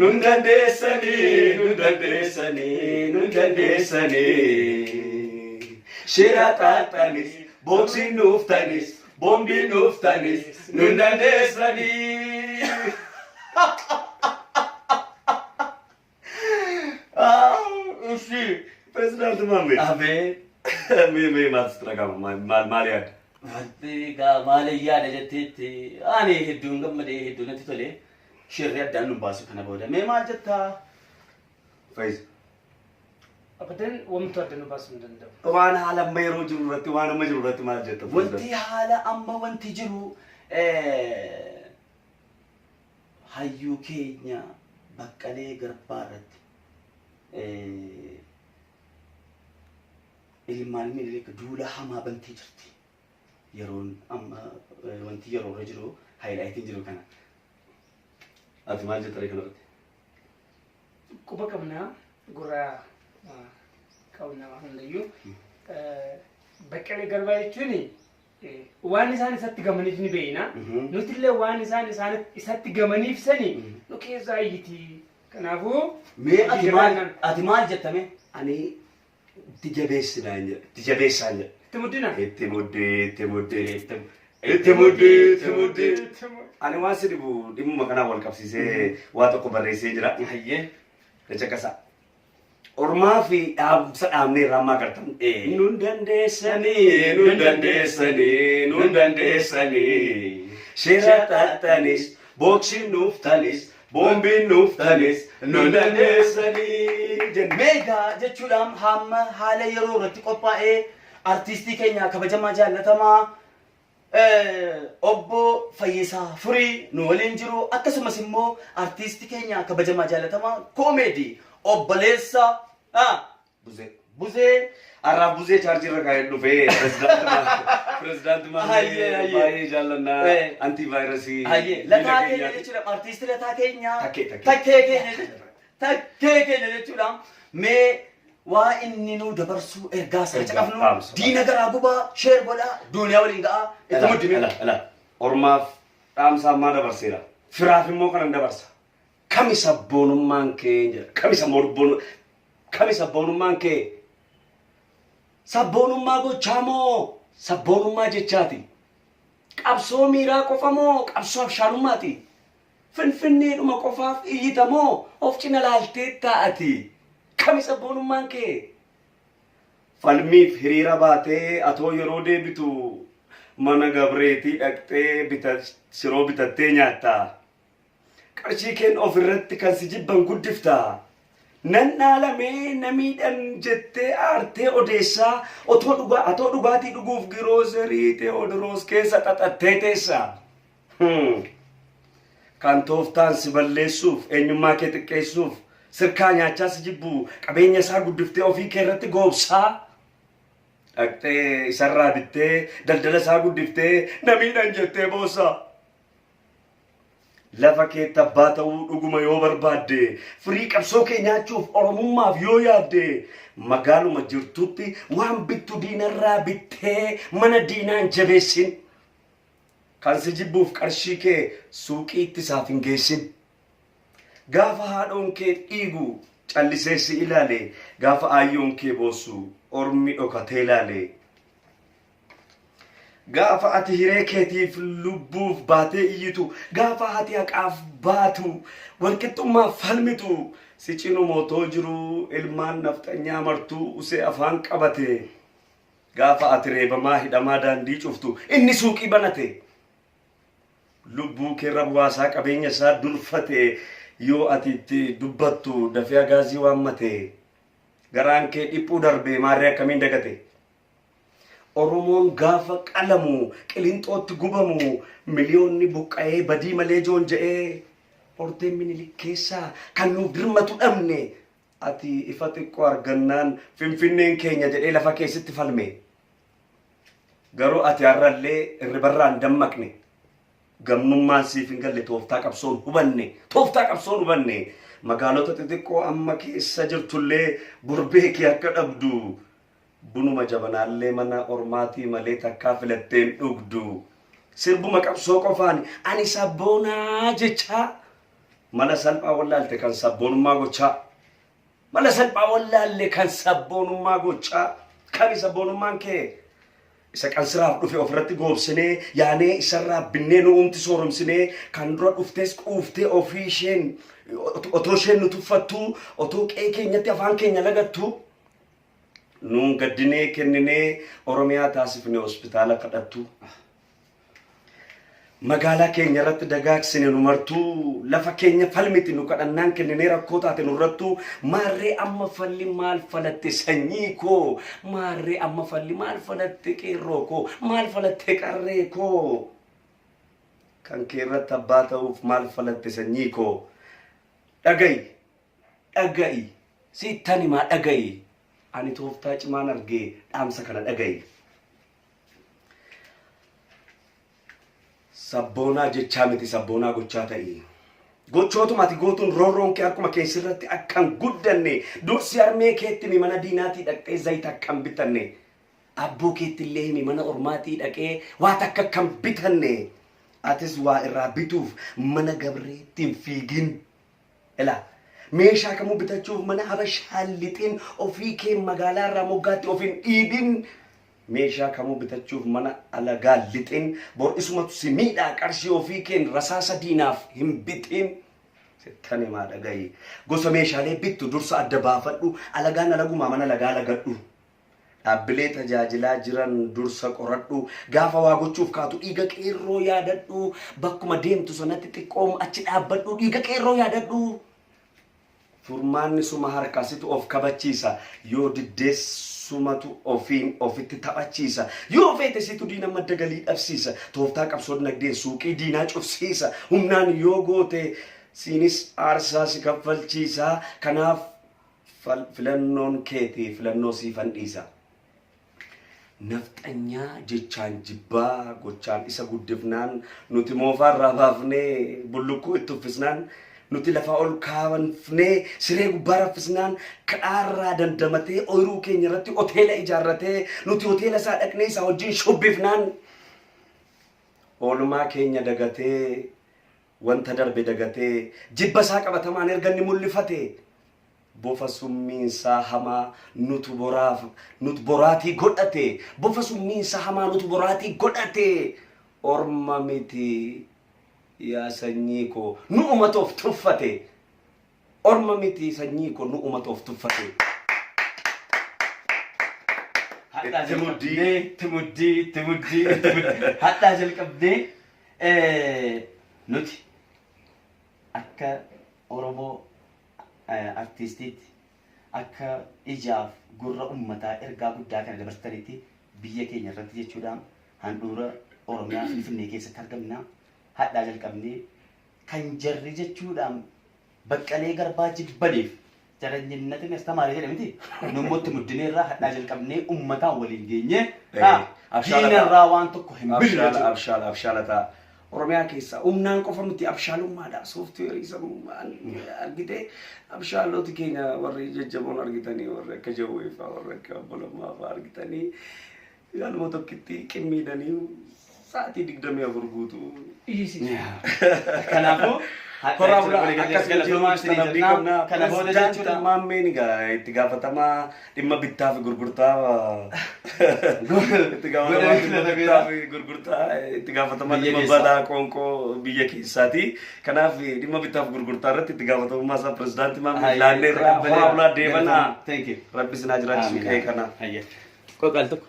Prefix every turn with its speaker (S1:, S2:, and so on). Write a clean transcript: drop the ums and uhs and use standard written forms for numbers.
S1: Nun dandeessanii, nun dandeessanii, nun dandeessanii. Shira xaaxanis, booksiin nuuftanis, boombiin nuuftanis, nun dandeessanii.
S2: Ishi.
S1: Pirezidaanti Maammee.
S2: Abee.
S1: Mee mee maaltu sitti dhaga'ama? Maal maal maal yaadda?
S2: Wanti egaa maal yaada jetteetti ani hedduun gammadee hedduu natti tole. Shirri addaan nu baasu kana booda. Mee maal jettaa?
S1: Fayyisa.
S3: Abadan wamtu adda nu baasuu hin danda'u.
S1: Waan haala amma yeroo jiru irratti waan amma jiru irratti maal jetta?
S2: Wanti haala amma wanti jiru hayyuu keenya Baqqalee Garbaa irratti ilmaan Minilik duula hamaa bantee jirti. Yeroon amma wanti yeroo irra jiru haayilaayitiin jiru kana.
S1: Ati maal jetta kana irratti?
S3: Quba qabnaa gurra qabna waan hundayyuu. Baqqalee Garbaa jechuun waan isaan isatti gamaniif ni beekna. Nutillee waan isaan isatti gamaniif sani nu keessaa iyyiti. Kanaafuu
S2: Mee ati maal ati maal jettame?
S1: Ani itti jabeessinaan jedha. Itti jabeessaan jedha.
S3: Itti muddina.
S1: Itti muddee itti muddee itti muddee itti muddee. Ani waan si dhibu dhimmuma kanaan wal qabsiisee waa tokko barreessee jira.
S2: Hayyee.
S1: Caqasa. Ormaa fi dhaamsa dhaamnee irraa ammaa gartan. Nun dandeessanii, nun dandeessanii, nun dandeessanii. Shira xaxanis, booksiin nuuftanis, boombiin nuuftanis, nun dandeessanii. Jenna.
S2: Meegaa jechuudhaan hamma haala yeroo irratti qophaa'ee artiistii keenya kabajamaa jaallatamaa obbo Fayyisaa Furii nu waliin jiru akkasumas immoo artiistii keenya kabajamaa jaallatamaa koomeedii obboleessa
S1: Buzee.
S2: Buzee.
S1: Har'aaf buzee chaarjii irra kaa'ee dhufee pirezidaanti
S2: Hayyee, hayyee.
S1: baay'ee jaallannaa antivaayirasii.
S2: Hayyee lataa keenya jechuudha artiistii lataa keenya
S1: Takkee, takkee.
S2: takkee keenya jechuudha takkee keenya jechuudha mee waa inni nuu dabarsuu ergaa isaa
S1: Ergaa,
S2: caqafnu
S1: dhaamsa.
S2: diina garaa gubaa sheer godhaa duuniyaa waliin ga'aa itti muddime.
S1: Ala, ala. Ormaaf dhaamsa ammaa dabarseera. Firaaf immoo kanan dabarsa. Kami sabboonummaan kee jedha. Kami sabboonummaan kami sabboonummaan kee? Sabboonummaa gochaa moo sabboonummaa jechaati? Qabsoo miiraa qofa moo qabsoo abshaalummaati? Finfinneedhuma qofaaf iyyita moo of cina laaltee taa'ati? Kami sabboonummaan kee? Falmiif hiriira baatee atoo yeroo deebitu mana gabreetii dhaqxee bita shiroo bitattee nyaatta. Qarshii keen of irratti kan si jibban guddifta. Nan dhaalamee na miidhan jettee aartee odeessaa otoo dhugaa atoo dhugaatii dhuguuf girooserii Teewodiroos keessa xaxattee teessa. Kan tooftaan si balleessuuf eenyummaa kee xiqqeessuuf sirkaa nyaachaa si jibbu qabeenya isaa guddiftee ofii kee irratti goobsaa. Dhaqxee isarraa bittee daldala isaa guddiftee na miidhan jettee boossaa. Lafa keetti abbaa ta'uu dhuguma yoo barbaadde, firii qabsoo kee nyaachuuf Oromummaaf yoo yaadde, magaaluma jirtutti waan bittu diinarraa bittee mana diinaa hin jabeessin. Kan si jibbuuf qarshii kee suuqiitti isaaf hin geessin. Gaafa haadhoon kee dhiigu callisee si ilaale, gaafa aayyoon kee boossu ormi dhokatee ilaale. Gaafa ati hiree keetiif lubbuuf baatee iyyitu, gaafa ati haqaaf baatu, walqixxummaaf falmitu, si cinuma otoo jiruu ilmaan nafxanyaa martuu usee afaan qabate. Gaafa ati reebamaa hidhamaa daandii cuftu, inni suuqii banate. Lubbuu keerra bu'aasaa qabeenya isaa durfate, yoo ati itti dubbattu dafee agaazii waammate. Garaan kee dhiphuu darbee maarree akkamiin dagate? Oromoon gaafa qalamu, Qilinxootti gubamu, miliyoonni buqqa'ee badii malee joonja'ee horteen Minilik keessaa kan nuuf dirmatu dhabne ati ifa xiqqoo argannaan Finfinneen keenya jedhee lafa keessatti falme. Garuu ati har'allee irribarraa hin dammaqne. Gamnummaan siif hin galle tooftaa qabsoon hubanne. Tooftaa qabsoon hubanne. Magaalota xixiqqoo amma keessa jirtullee bor beekee akka dhabdu. Bunuma jabanaallee mana ormaatii malee takkaa filatteen dhugdu. Sirbuma qabsoo qofaan ani sabboonaa jechaa mala salphaa wallaalte kan sabboonummaa gochaa. Mala salphaa wallaalle kan sabboonummaa gochaa. Kami sabboonummaan kee? Isa qansiraaf dhufe ofirratti goobsinee yaanee isarraa binnee nu uumti sooromsinee kan dura dhuftes quuftee ofii isheen otoo isheen nu tuffattuu otoo qe'ee keenyatti afaan keenya lagattu nuun gaddinee kenninee Oromiyaa taasifne hospitaala kadhattu. Magaalaa keenya irratti dagaagsine nu martuu lafa keenya falmiti nu kadhannaan kenninee rakkoo taate nurrattuu maarree amma falli maal falatte sanyii koo maarree amma falli maal falatte qeerroo koo maal falatte qarree koo kan kee irratti abbaa ta'uuf maal falatte sanyii koo dhaga'i dhaga'i sittan himaa dhaga'i ani tooftaa cimaan argee dhaamsa kana dhaga'i. Sabboonaa jechaa miti sabboonaa gochaa ta'i. Gochootuma ati gootuun roorroon kee harkuma kee sirratti akka hin guddanne dursi harmee keetti himi mana diinaatii dhaqxee zayita akka hin bitanne abboo keetti illee himi mana ormaatii dhaqee waa takka akka hin bitanne atis waa irraa bituuf mana gabreetti hin fiigin. Ilaa meeshaa kamuu bitachuuf mana habashaa hin lixin ofii kee magaalaa irraa moggaatti of hin dhiibin. Meeshaa kamuu bitachuuf mana alagaa hin lixin bor isumatu si miidhaa qarshii ofii keen rasaasa diinaaf hin bitin. Sittan himaa dhagahi. Gosa meeshaalee bittu dursa adda baafadhu alagaan alagumaa mana alagaa lagadhu. Dhaabbilee tajaajilaa jiran dursa qoradhu. Gaafa waa gochuuf kaatu dhiiga qeerroo yaadadhu. Bakkuma deemtu sanatti xiqqoom achi dhaabbadhu dhiiga qeerroo yaadadhu. Furmaanni suma harkaa situ of kabachiisa. Yoo diddees sumatu ofiin ofitti taphachiisa. Yoo feete situ diina madda galii dhabsiisa. Tooftaa qabsoo dinagdeen suuqii diinaa cufsiisa. Humnaan yoo goote siinis aarsaa si kaffalchiisa. Kanaaf Filannoon keeti filannoo siifan dhiisa. Nafxanyaa jechaan jibbaa gochaan isa guddifnaan nuti moofaa irraa baafnee bullukkoo itti uffisnaan nuti lafaa ol kaafnee siree gubbaa raffisnaan kadhaarraa dandamatee ooyiruu keenya irratti hoteela ijaarratee nuti hoteela isaa dhaqnee isaa wajjin shubbifnaan oolmaa keenya dagatee Wanta darbe dagatee, jibba isaa qabatamaan erga inni mul'ifate, bofa summiin isaa hamaa nutu boraaf nut boraatii godhate, bofa summiin isaa hamaa nutu boraatii godhate, orma miti yaa sanyii koo nu'umatu of tuffate, orma miti sanyii koo nu'umatu of tuffate.
S2: Hadhaa
S1: Itti muddii.
S2: jalqabdee, itti muddii, itti muddii, itti muddii. Hadhaa jalqabdee Nuti akka Oromoo artiistiitti akka ijaaf gurra ummataa ergaa guddaa kana dabarsitanitti biyya keenya irratti jechuudha handhuura Oromiyaa Finfinnee keessatti argamna. Hadhaa jalqabnee kan jarri jechuudha Baqqalee Garbaa jibbaniif jaranyinnatin astamaarii jedhe miti. Nummoo itti muddineerraa hadhaa jalqabnee ummataan waliin geenyee
S1: Abshaala
S2: diinarraa waan tokko hin binnu
S1: Abshaala
S2: jechuudha.
S1: abshaala abshaala ta'a. Oromiyaa keessaa humnaan qofa miti abshaalummaadha. Sooftiweerii sammuu argitee abshaaloti keenya warri jajjaboon argitanii warri akka Jawwee fa'aa warri akka Obbo Lammaa fa'aa argitanii Yaaluma tokkitti qimmiidanii sa'aatii 24 guutuu.
S3: Iyyisiisu.
S2: Kanaafuu
S1: Horaa bulaa akkas
S2: galatoomaa
S1: jijjiiruu abdii qabna.
S2: Kana booda
S1: Pirezidaanti
S2: jechuudha.
S1: Maammeen egaa itti gaafatamaa dhimma bittaa fi gurgurtaa itti gaafatamaa dhimma bittaa fi gurgurtaa itti gaafatamaa
S2: Biyya
S1: dhimma
S2: keessaa.
S1: balaa qoonqoo biyya keessaati. Kanaaf dhimma bittaa fi gurgurtaa irratti itti gaafatamummaa isaa pirezidaantii Maammee laanneerraa horaa bulaa deebanaa.
S2: Thank you.
S1: Rabbi isin haa jiraachisu qe'ee kana.
S2: Qoqal tokko.